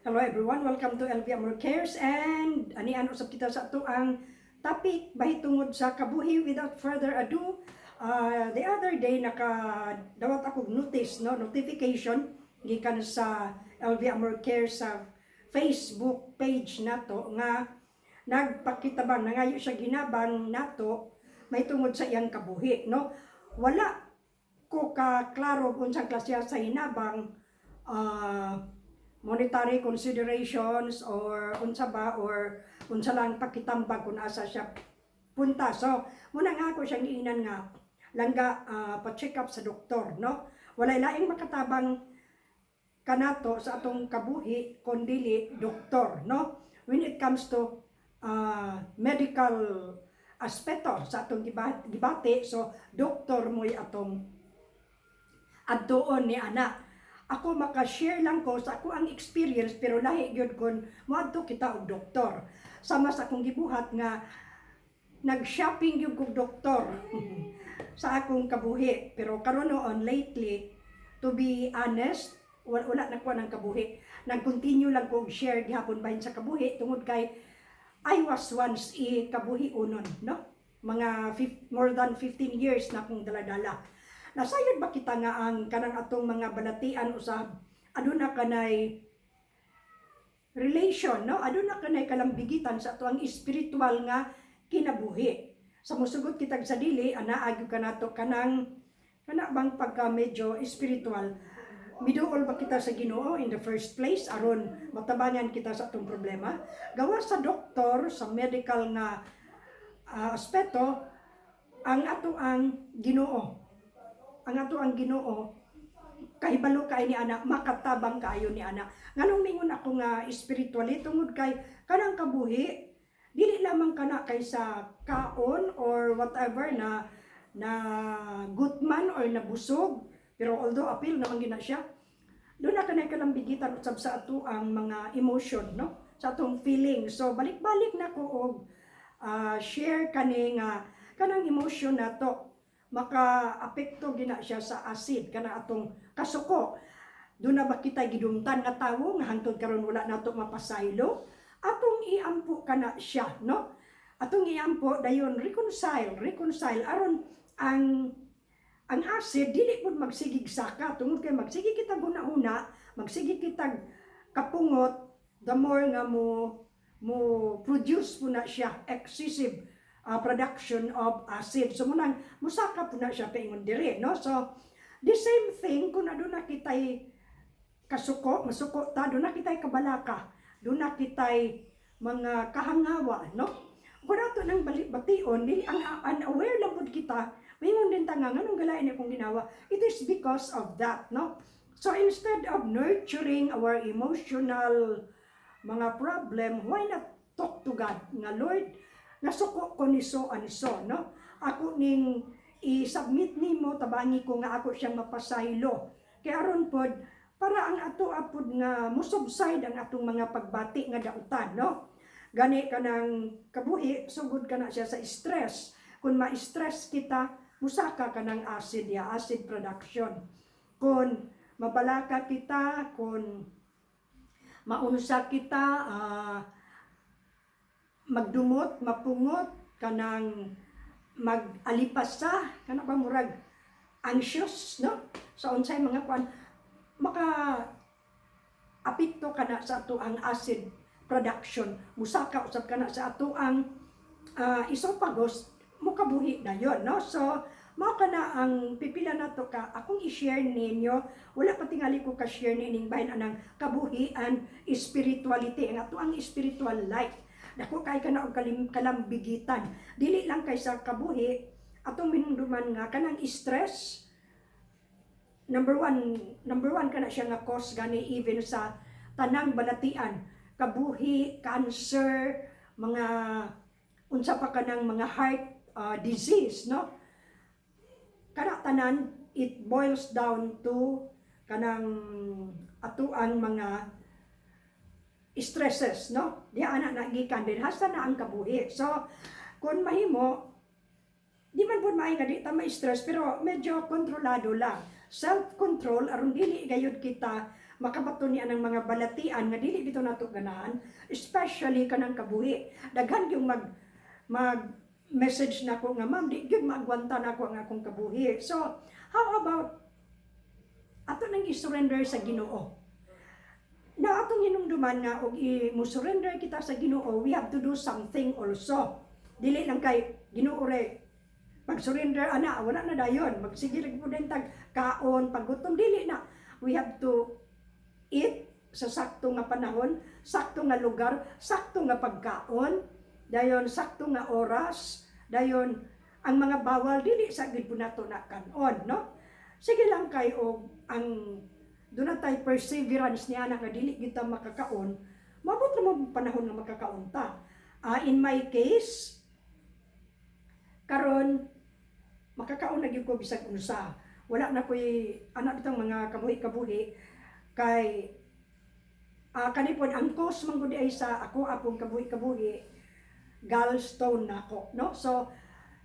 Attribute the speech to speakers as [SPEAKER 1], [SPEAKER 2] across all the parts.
[SPEAKER 1] Hello everyone, welcome to LV Amor Cares and anian usab kita sa atoang topic bahitungod sa kabuhi. Without further ado, the other day naka dawat ako notice, no, notification gikan sa LV Amor Cares sa Facebook page nato nga nagpakitabang, nangayo siya ginabang nato mahitungod sa iyang kabuhi, no? Wala ko ka klaro kung unsang klase sa hinabang, monetary considerations or unsa ba or unsa lang pakitambag kung asa siya punta. So, muna nga ako siyang giingnan nga langga, pa-check up sa doktor, no? Walay laing makatabang kanato sa atong kabuhi kon dili doktor, no? When it comes to medical aspeto sa atong gibati, so doktor mo'y atong adtuon ni ana. Ako maka-share lang ko sa ako ang experience, pero lahi gyud kon moadto kita og doktor. Sama sa akong gibuhat nga nag-shopping gyud kog doktor sa akong kabuhi. Pero karon noon lately, to be honest, wala na ko ng kabuhi. Nag-continue lang ko og share gihapon bahin sa kabuhi tungod kay I was once a kabuhi unon, no? Mga more than 15 years na akong dala-dala. Nasayod ba kita nga ang kanang atong mga balatian usab aduna kanay relation, no? Aduna kanay kalambigitan sa ato ang espiritual nga kinabuhi. Sa musugot kitag sa dili, anaa gyud kanato kanang kana bang pagka medyo spiritual, miduol ba kita sa Ginoo in the first place aron matabangan kita sa atong problema? Gawas sa doktor, sa medical nga aspeto, ang ato ang Ginoo, ang ato ang Ginoo kahibalo kay ni ana, makatabang kaayo ni ana. Nganong mingon ako nga spiritually? Tungod kay kanang kabuhi dili lamang kana kay sa kaon or whatever na na gutman or nabusog, pero although apil naman gina siya, duna kanay kalambigitan usab sa ato ang mga emotion, no, sa atong feeling. So balik-balik na ko og share kani nga kanang emotion nato maka-apekto gina siya sa acid kana atong kasuko. Duna ba kita gidumtan nga tawo nga hangtod karon wala nato mapasaylo? Atong iampo kana siya, no? Atong iampo, dayon reconcile, reconcile aron ang acid dili pud magsigig saka, tungod kay magsige kita guna-una, magsige kita kapungot, the more nga mo mo produce po na siya excessive production of acid. So munang musaka po na siya paingon diri, no? So the same thing kung aduna kitay kasuko, masuko ta, duna kitay kabalaka, duna kitay mga kahangawa, no? Kung ato nang bation, dili ang unaware lang pud kita, maingon din ta nga nganong galain akong ginawa. It is because of that, no? So instead of nurturing our emotional mga problem, why not talk to God nga, "Lord, nasuko ko ni so and so, no? Ako ning i-submit nimo, tabangi ko nga ako siyang mapasaylo." Kay aron pod para ang ato apod nga mo-subside ang atong mga pagbati nga dautan, no? Gani kanang kabuhi sugod kana siya sa stress. Kung ma-stress kita, musaka kanang acid ya, acid production. Kung mabalaka kita, kung maunsa kita, magdumot, mapungot, kanang mag-alipas sa, kana ba murag anxious, no? Sa unsay mga kuan, maka apekto kana sa ato ang acid production. Musaka usab kana sa ato ang esophagus, mukabuhi na yon, no? So, mao kana ang pipila nato ka akong i-share ninyo. Wala pa tingali ko ka-share nining bahin anang kabuhi and spirituality, ang ato ang spiritual life. Dako kay kana og kalambigitan. Dili lang kay sa kabuhi, atong minumduman nga kanang stress, number one kana siya nga cause gani even sa tanang balatian, kabuhi, cancer, mga unsa pa kanang mga heart disease, no? Kana tanan, it boils down to kanang ato ang mga stresses, no? Di ana nagikan din hasta na ang kabuhi. So kung mahimo, di man pud maay nga di ta ma-stress, pero medyo kontrolado lang, self-control, aron dili gayud kita Makabaton ni anang mga balatian nga dili bitaw nato ganahan, especially kanang kabuhi. Daghan yung mag mag message nako nga, "Ma'am, di gyud maagwanta nako ang akong kabuhi." So, how about ato nang i-surrender sa Ginoo? Na atong hinumduman nga og i mo surrender kita sa Ginoo, we have to do something also. Dili lang kay Ginoo re pag surrender ana, wala na dayon. Magsige lang pud tag kaon, paggutom, dili na. We have to eat sa sakto nga panahon, sakto nga lugar, sakto nga pagkaon, dayon sakto nga oras, dayon ang mga bawal dili sa gid po nato na kanon, no? Sige lang kay og ang duna tay perseverance niya nga dili kita makakaon, mabot na mo panahon nga makakaon ta. In my case, karon makakaon na gyud ko bisag unsa. Wala na ko'y ana bitang mga kabuhi-kabuhi kay kani pod ang cause man gud ay sa ako apong kabuhi-kabuhi, gallstone nako, no? So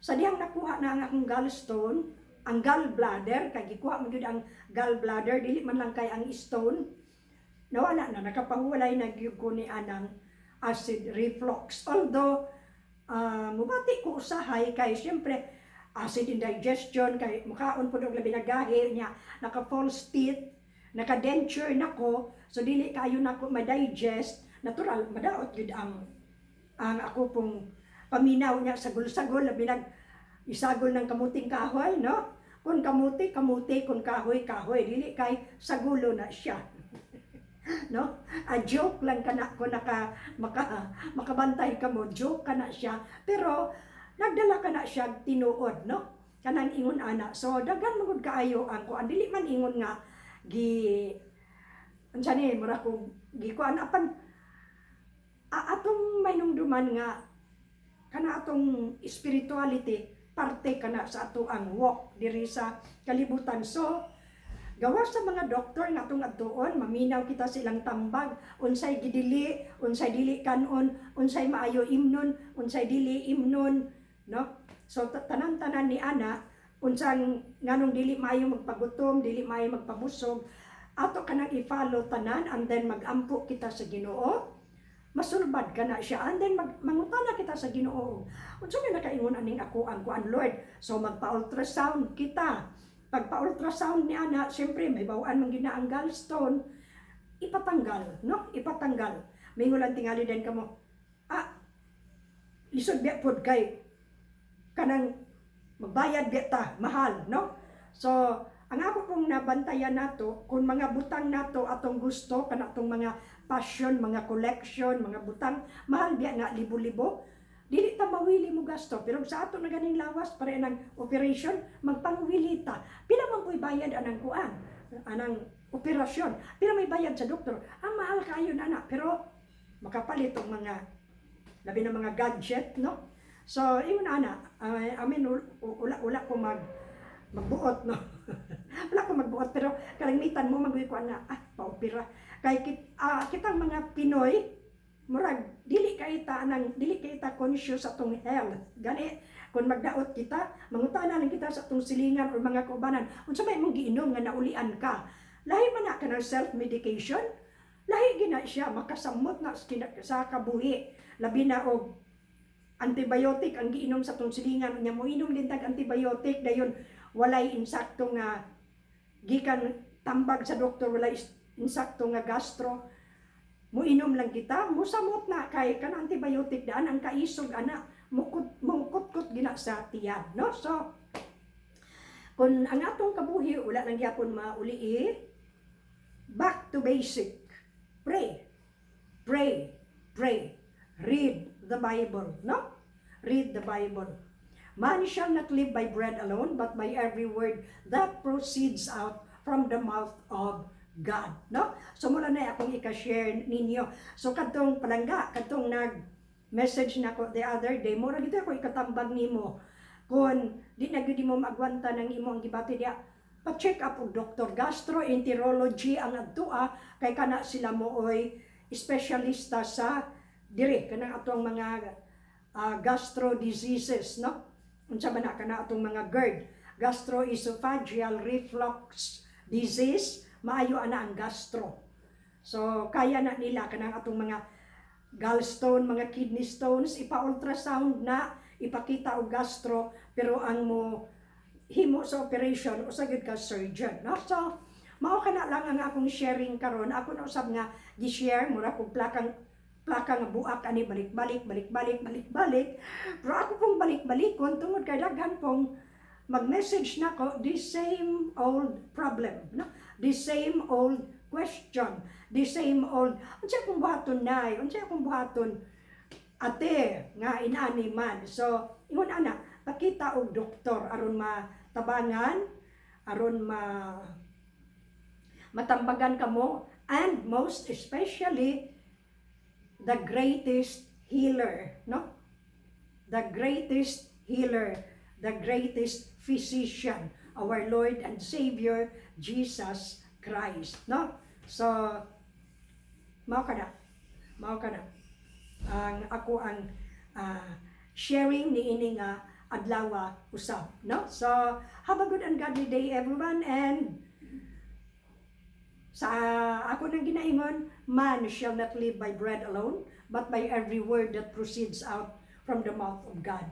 [SPEAKER 1] sa dihang nakuha na ang akong gallstone, ang gallbladder, kay gikuha man gyud ang gallbladder, dili man lang kay ang stone, nawala na, nakapahuwalay na gyud ko ni anang acid reflux. Although mubati ko usahay kay syempre acid indigestion kay mukaon pud og labi nagahi niya, naka false teeth, naka denture nako, so dili kayo nako ma-digest natural, madaot gyud ang ako pong paminaw niya, sagol-sagol, labi nag isagol ng kamuting kahoy, no? Kung kamuti, kamuti, kung kahoy, kahoy, dili kay sagulo na siya, no? A joke lang kana ko naka maka makabantay ka mo, joke ka na siya, pero nagdala ka na siya tinuod, no? Kanang ingon ana. So daghan man gud kaayo ang kuan, dili man ingon nga gi unsa ni, mura ko gikuan apan atong mainumduman nga kana atong spirituality parte kana sa ato ang walk diri sa kalibutan. So gawas sa mga doktor nga atong adtuon, maminaw kita silang tambag, unsay gidili, unsay dili kanon, unsay maayo imnon, unsay dili imnon, no? So tanan-tanan ni ana, unsang nganong dili maayo magpagutom, dili maayo magpabusog, ato kanang i-follow tanan and then magampo kita sa Ginoo, masulbad ka na siya, and then mangutana kita sa Ginoo, unsa may nakaingon aning ako ang kuan, Lord? So magpa-ultrasound kita. Pagpa-ultrasound ni ana, siyempre may bawaan man gina ang gallstone, ipatanggal, no? Ipatanggal. Mingon lang tingali din kamo, lisod biya pod kay kanang magbayad biya ta, mahal, no? So ang ako pong nabantayan nato, kung mga butang nato atong gusto, kana atong mga passion, mga collection, mga butang mahal biya nga libo-libo, dili ta mawili mo gasto. Pero sa ato na ganing lawas pare ng operation, magpangwili ta. Pila man po'y bayad anang kuan, anang operasyon? Pila may bayad sa doktor? Ang mahal kayo na na, pero makapalit og mga labi na mga gadget, no? So ingon ana, I mean, wala wala ko magbuot, no? Wala ko magbuot, pero kalimitan mo magbuot ko nga paopera kay kitang mga Pinoy, murag dili kay ta anang dili kay ta conscious sa atong health. Gani kung magdaot kita, mangutana lang kita sa atong silingan or mga kaubanan, unsa may imong giinom nga naulian ka? Lahi man na kanang self medication, lahi gina siya makasamot na sa kabuhi, labi na og antibiotic ang giinom sa atong silingan, unya moinom din tag antibiotic, dayon walay insakto nga gikan tambag sa doktor, walay insakto nga gastro, muinom lang kita, musamot na kay kan antibiotic daan ang kaisog ana, mukut mungkutkot gina sa tiyan, no? So kung ang atong kabuhi wala lang gyapon mauli, back to basic: pray, pray, pray, read the Bible, no? Read the Bible. "Man shall not live by bread alone, but by every word that proceeds out from the mouth of God," no? So mao na akong ika-share ninyo. So kadtong palangga, kadtong nag message nako the other day, mura gito ako ikatambag nimo. Kung di na gyud mo maagwanta ng imo ang gibati diya, pa-check up og doktor, gastroenterology ang adtua kay kana sila mooy espesyalista sa diri kanang atong mga gastro diseases, no? Unsa man na kana atong mga GERD, gastroesophageal reflux disease, maayo ana ang gastro. So kaya na nila kanang atong mga gallstone, mga kidney stones, ipa-ultrasound na, ipakita og gastro, pero ang mo himo sa operation usa gyud ka surgeon, no? So mao kana lang ang akong sharing karon. Ako na usab nga gi-share, mura kog plakang plaka nga buak ani, balik-balik, balik-balik, balik-balik. Pero ako pong balik-balikon tungod kay daghan pong mag-message nako, the same old problem, no? The same old question, the same old, "Unsa akong buhaton, nay? Unsa akong buhaton, ate?" nga inani man. So ingon ana, pakita og doktor aron matabangan, aron matambagan kamo, and most especially the greatest healer, no? The greatest healer, the greatest physician, our Lord and Savior Jesus Christ, no? So mao kana. Mao kana. Ang ako ang sharing ni ini nga adlaw usab, no? So have a good and godly day, everyone, and sa ako nang ginaingon, man shall not live by bread alone, but by every word that proceeds out from the mouth of God.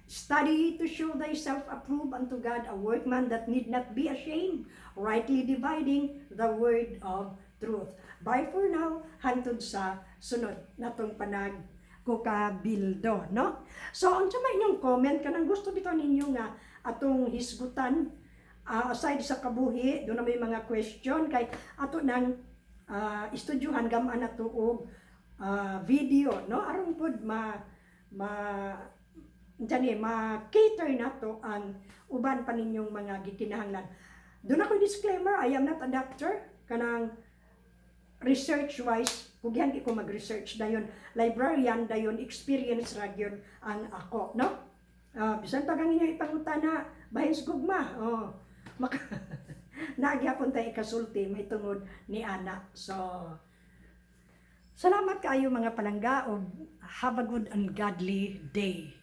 [SPEAKER 1] Study to show thyself approved unto God, a workman that need not be ashamed, rightly dividing the word of truth. Bye for now, hangtod sa sunod natong panag kukabildo, no? So, unsa may inyong comment kanang gusto bitaw ninyo nga atong hisgutan, aside sa kabuhi, duna may mga question kay ato nang istudyuhan gamaan nato og video, no? Aron pud ma ma dyan eh, ma-cater nato ang uban pa ninyong mga gikinahanglan. Duna ko'y disclaimer, I am not a doctor. Kanang research-wise, kugyan ko mag-research dayon, librarian dayon, experience ra gyud ang ako, no? Bisan pa kang inyong ipangutana, bahin sa gugma, oh, maka, naa gyapon tay ikasulti may tungod ni ana. So, salamat kaayo, mga palangga, og have a good and godly day.